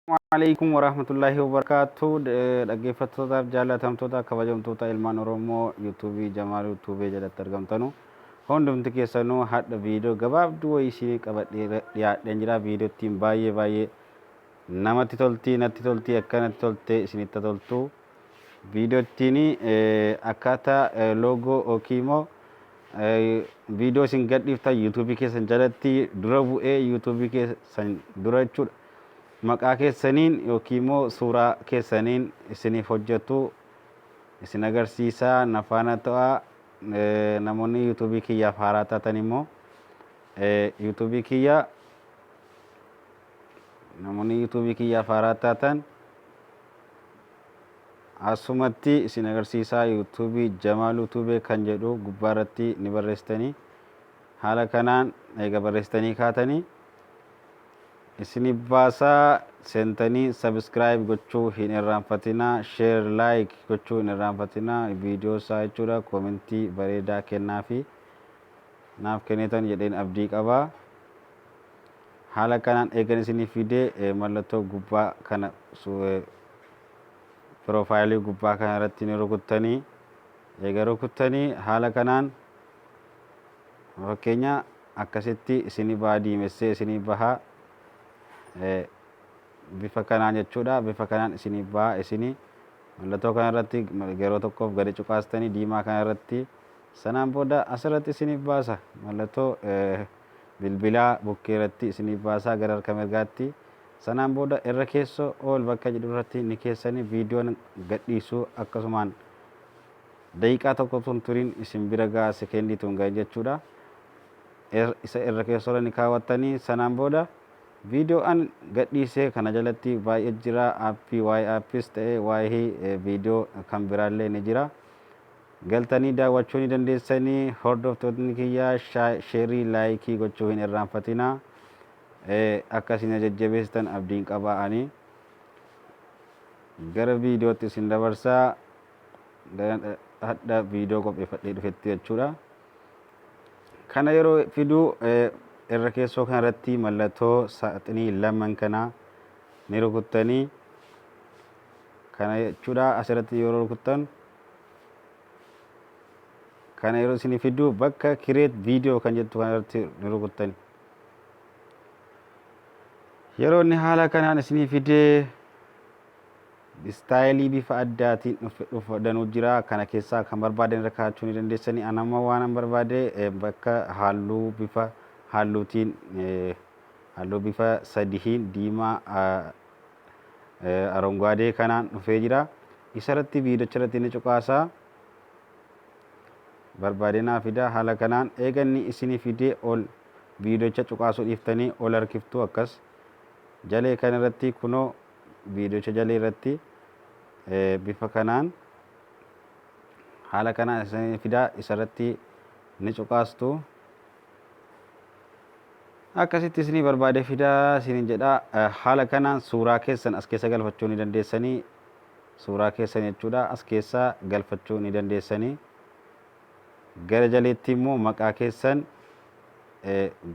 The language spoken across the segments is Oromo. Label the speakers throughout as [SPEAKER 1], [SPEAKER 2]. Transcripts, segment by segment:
[SPEAKER 1] Alaikum warahmatullahi wabarakatuh. Dhaggeeffattootaaf jaallatamtoota kabajamtoota ilmaan Oromoo yuutuubii Jamaal Yuutuubee jalatti argamtanu hundumti keessanuu, hadha viidiyoo gabaabduu wayii isinii qabadhee dhiyaadheen jira. Viidiyoo baay'ee baay'ee namatti tolti, natti tolti, akka natti tolte isinitti toltu. Viidiyootiin akkaataa loogoo yookiin immoo viidiyoo isin gadhiiftan yuutuubii keessan jalatti dura bu'ee, yuutuubii keessan dura jechuudha, maqaa keessaniin yookiin immoo suuraa keessaniin isiniif hojjetu isin agarsiisaa. Na faana ta'aa. Namoonni yuutuubii kiyyaaf haaraa taatan immoo yuutuubii kiyya, namoonni yuutuubii kiyyaaf haaraa taatan, asumatti isin agarsiisaa. Yuutuubii Jamaal Yuutuubee kan jedhu gubbaa irratti ni barreessitanii, haala kanaan eega barreessitanii kaatanii isin baasaa. Seentanii subscribe gochuu hin irraanfatinaa, share, like gochuu hin irraanfatinaa viidiyoo isaa jechuudha. Koomentii bareedaa kennaa fi naaf kennitan jedheen abdii qabaa. Haala kanaan eegan isinii fidee, mallattoo gubbaa kana, piroofaayilii gubbaa kana irratti ni rukuttanii. Eega rukuttanii, haala kanaan fakkeenya akkasitti isinii baha, diimessee isinii baha bifa kanaan jechuudha. Bifa kanaan isinii baha. Isinii mallattoo kana irratti yeroo tokkoof gadi cuqaastanii, diimaa kana irratti, sanaan booda asirratti isiniif baasa. Mallattoo bilbilaa bukkee irratti isiniif baasaa gara harka mirgaatti. Sanaan booda irra keessoo all bakka jedhu irratti ni keessanii, viidiyoon gadhiisuu akkasumaan daqiiqaa tokko tun turin isin bira ga'a, sekeendii tun gahin jechuudha. Isa irra keessoo ni kaawwattanii, sanaan booda viidiyoo an gadhiisee kana jalatti baay'ee jira. Aappii, waa'ee aappis ta'e waa'ee viidiyoo kan biraallee ni jira. Galtanii daawwachuu ni dandeessanii. Hordoftootni kiyyaa, sheerii, laayikii gochuu hin irraanfatinaa. Akka isin jajjabeessitan abdiin qabaa. Ani gara viidiyootti isin dabarsaa, gara hadha viidiyoo qopheeffadhee dhufetti jechuudha. Kana yeroo fiduu, irra keessoo kana irratti mallattoo saaxinii laman kana ni rukuttanii kana jechuudha. Asirratti yeroo rukuttan, kana yeroo isin fiduu, bakka create video kan jettu kana irratti ni rukuttani. Yeroo inni haala kanaan isinii fidee, istaayilii bifa addaatiin dhufe danuu jira. Kana keessaa kan barbaadan irra kaa'achuu ni dandeessanii. An amma waan an barbaade bakka halluu bifa halluutiin, halluu bifa sadihiin, diimaa, arongaadee kanaan dhufee jira. Isarratti, viidiyocha irratti ni cuqaasaa. Barbaadee naa fida. Haala kanaan eega inni isinii fidee, ol viidiyocha cuqaasuu dhiiftanii ol harkiftuu akkas jalee kan irratti. Kunoo viidiyocha jalee irratti bifa kanaan, haala kanaan isinii fidaa, isarratti ni cuqaastu. Akkasitti isinii barbaade fidaa isiniin jedha. Haala kanaan suuraa keessan as keessa galfachuu ni dandeessanii. Suuraa keessan jechuudha, as keessa galfachuu ni dandeessanii. Gara jaleetti immoo maqaa keessan,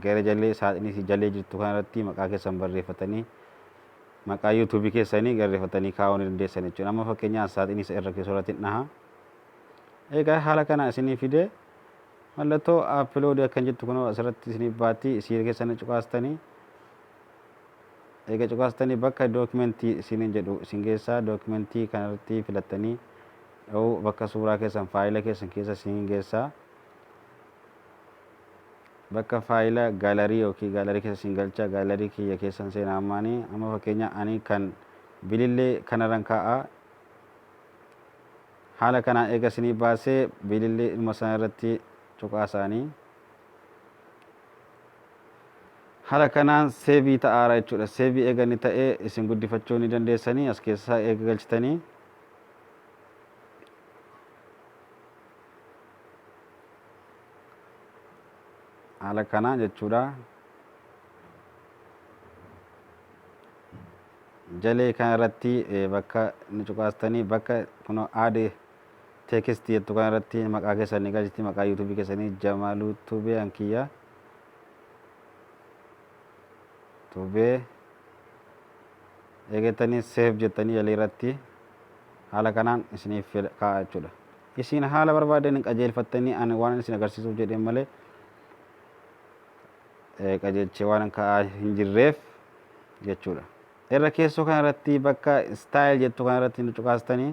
[SPEAKER 1] gara jalee saaxinii jalee jirtu kanarratti maqaa keessan barreeffatanii, maqaa yuutuubii keessanii barreeffatanii kaa'uu ni dandeessan jechuudha. Amma fakkeenyaaf saaxinii isa irra keessoo irratti dhaha. Egaa haala kana isinii fidee, mallattoo upload akkan jettu kunoo asirratti isiniif baatti. Isii keessan cuqaastanii, eega cuqaastanii, bakka dookimentii isiniin jedhu isin keessaa dookimentii kanarratti filattanii dha'uu, bakka suuraa keessan, faayila keessan keessa isin geessaa. Bakka faayila gaalarii yookiin gaalarii keessa isin galcha. Gaalarii kiyya keessan seenaa ammaanii. Amma fakkeenya ani kan bilillee kanarran kaa'a. Haala kanaan eega isinii baasee, bilillee dhuma sana irratti cuqaasaanii, haala kanaan seevii ta'aara jechuudha. Seevii eega inni ta'ee, isin guddifachuu ni dandeessanii as keessaa eega galchitanii. Haala kanaan jechuudha. Jalee kana irratti bakka ni cuqaastanii, bakka kunoo add text jettu kana irratti maqaa keessan ni galchiti. Maqaa yuutuubii keessanii, Jamaaluu Tubee ankiyya Tubee. Eegattanii save jettanii jalii irratti haala kanaan isiniif kaa'a jechuudha. Isin haala barbaadan qajeelfattanii, ani waan isin agarsiisuuf jedheen malee qajeelchee waan kaa'aa hin jirreef jechuudha. Irra keessoo kanarratti bakka style jettu kanarratti nu cuqaastanii,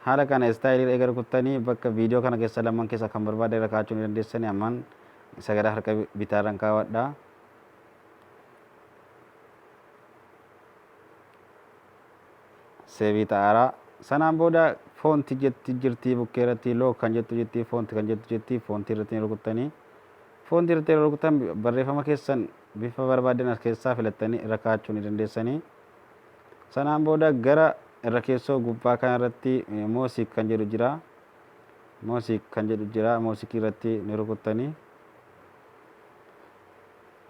[SPEAKER 1] haala kana style irra eega rukuttanii, bakka viidiyoo kana keessa lamaan keessa kan barbaade irra kaa'achuu ni dandeessanii. Ammaan isa gara harka bitaarran kaawwadha. Save ta'aara. Sanaan booda font jetti jirti, bukkee irratti logo kan jettu jirti, font kan jettu jirti. Font irratti ni rukuttanii, font irratti yeroo rukutan barreeffama keessan bifa barbaadan as keessaa filattanii irra kaa'achuu ni dandeessanii. Sanaan booda gara irra keessoo gubbaa kana irratti music kan jedhu jira. Music kan jedhu jira. Music irratti ni rukuttanii.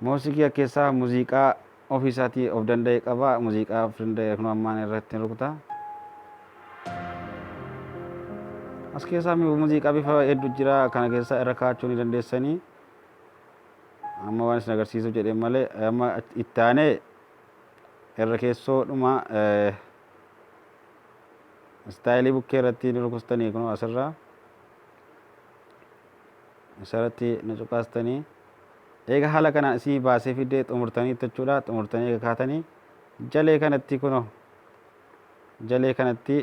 [SPEAKER 1] Music keessaa muuziqaa ofii isaatii of danda'e qaba. Muuziqaa of danda'e kun ammaan irratti ni rukuta. As keessaa muuziqaa bifa hedduu jira. Kana keessaa irra kaa'achuu ni dandeessanii. Amma waan isin agarsiisuuf jedheen malee, amma itti aanee irra keessoodhuma style bukkee irratti ni rukustanii, kun asirraa isarratti ni cuqaastanii. Eega haala kanaan isinii baasee fidee xumurtanii jechuudha. Xumurtanii eega kaatanii, jalee kanatti, kunoo jalee kanatti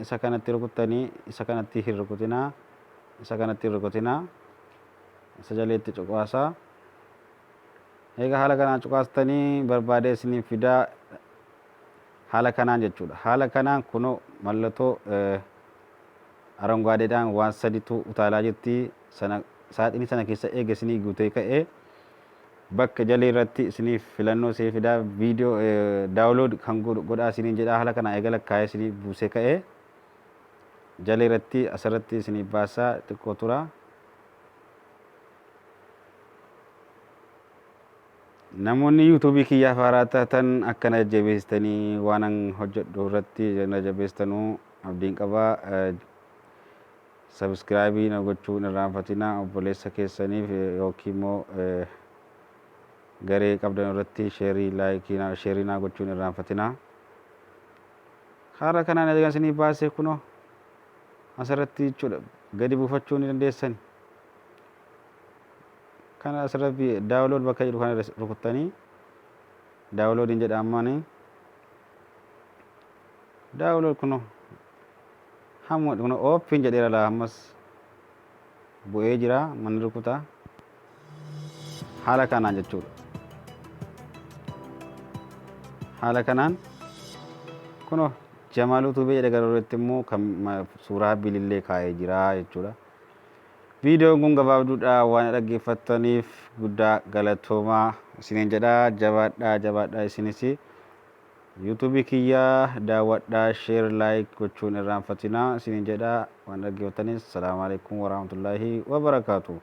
[SPEAKER 1] isa kanatti rukuttanii. Isa kanatti hin rukutinaa, isa kanatti hin rukutinaa, isa jaleetti cuqaasaa. Eega haala kanaan cuqaastanii barbaadee isiniif fidaa haala kanaan jechuudha. Haala kanaan kunoo mallattoo aranguwaadeedhaan waan saditu utaalaa jirti. Sana saaxinii sana keessa eega isinii guutee ka'ee, bakka jalee irratti isiniif filannoo isinii fidaa, viidiyoo download kan godhaa isiniin jedhaa. Haala kanaan eega lakkaa'ee isinii buusee ka'ee, jalee irratti asirratti isiniif baasaa, xiqqoo tura. Namoonni yuutuubii kiyyaaf haaraa taatan akka na jajjabeessitanii waan an hojjedhu irratti na jajjabeessitanuu abdiin qaba. Subscribe na gochuu hin irraanfatinaa. Obboleessa keessaniif yookiin immoo garee qabdan irratti share, like, share naa gochuu hin irraanfatinaa. Haala kanaan egaa isinii baasee kunoo asirratti jechuudha, gadi buufachuu ni dandeessani. Kana asirratti download bakka jedhu kana rukuttanii, downloadiin jedha ammaani. Download kunoo hamma kunoo open jedheera laa, ammas bu'ee jira, manni rukutaa haala kanaan jechuudha. Haala kanaan kunoo Jamaaluu Tuubee jedhe, gara olitti immoo kan suuraa bilillee kaa'ee jira jechuudha. Viidiyoon kun gabaabduudha. Waan dhaggeeffattaniif guddaa galatoomaa isiniin jedha. Jabaadhaa, jabaadhaa. Isinis yuutuubii kiyyaa daawwadhaa, share, like gochuun irraanfatinaa isiniin jedha. Waan dhaggeeffattaniif salaamu alaikum warahmatullaahi wabarakaatu.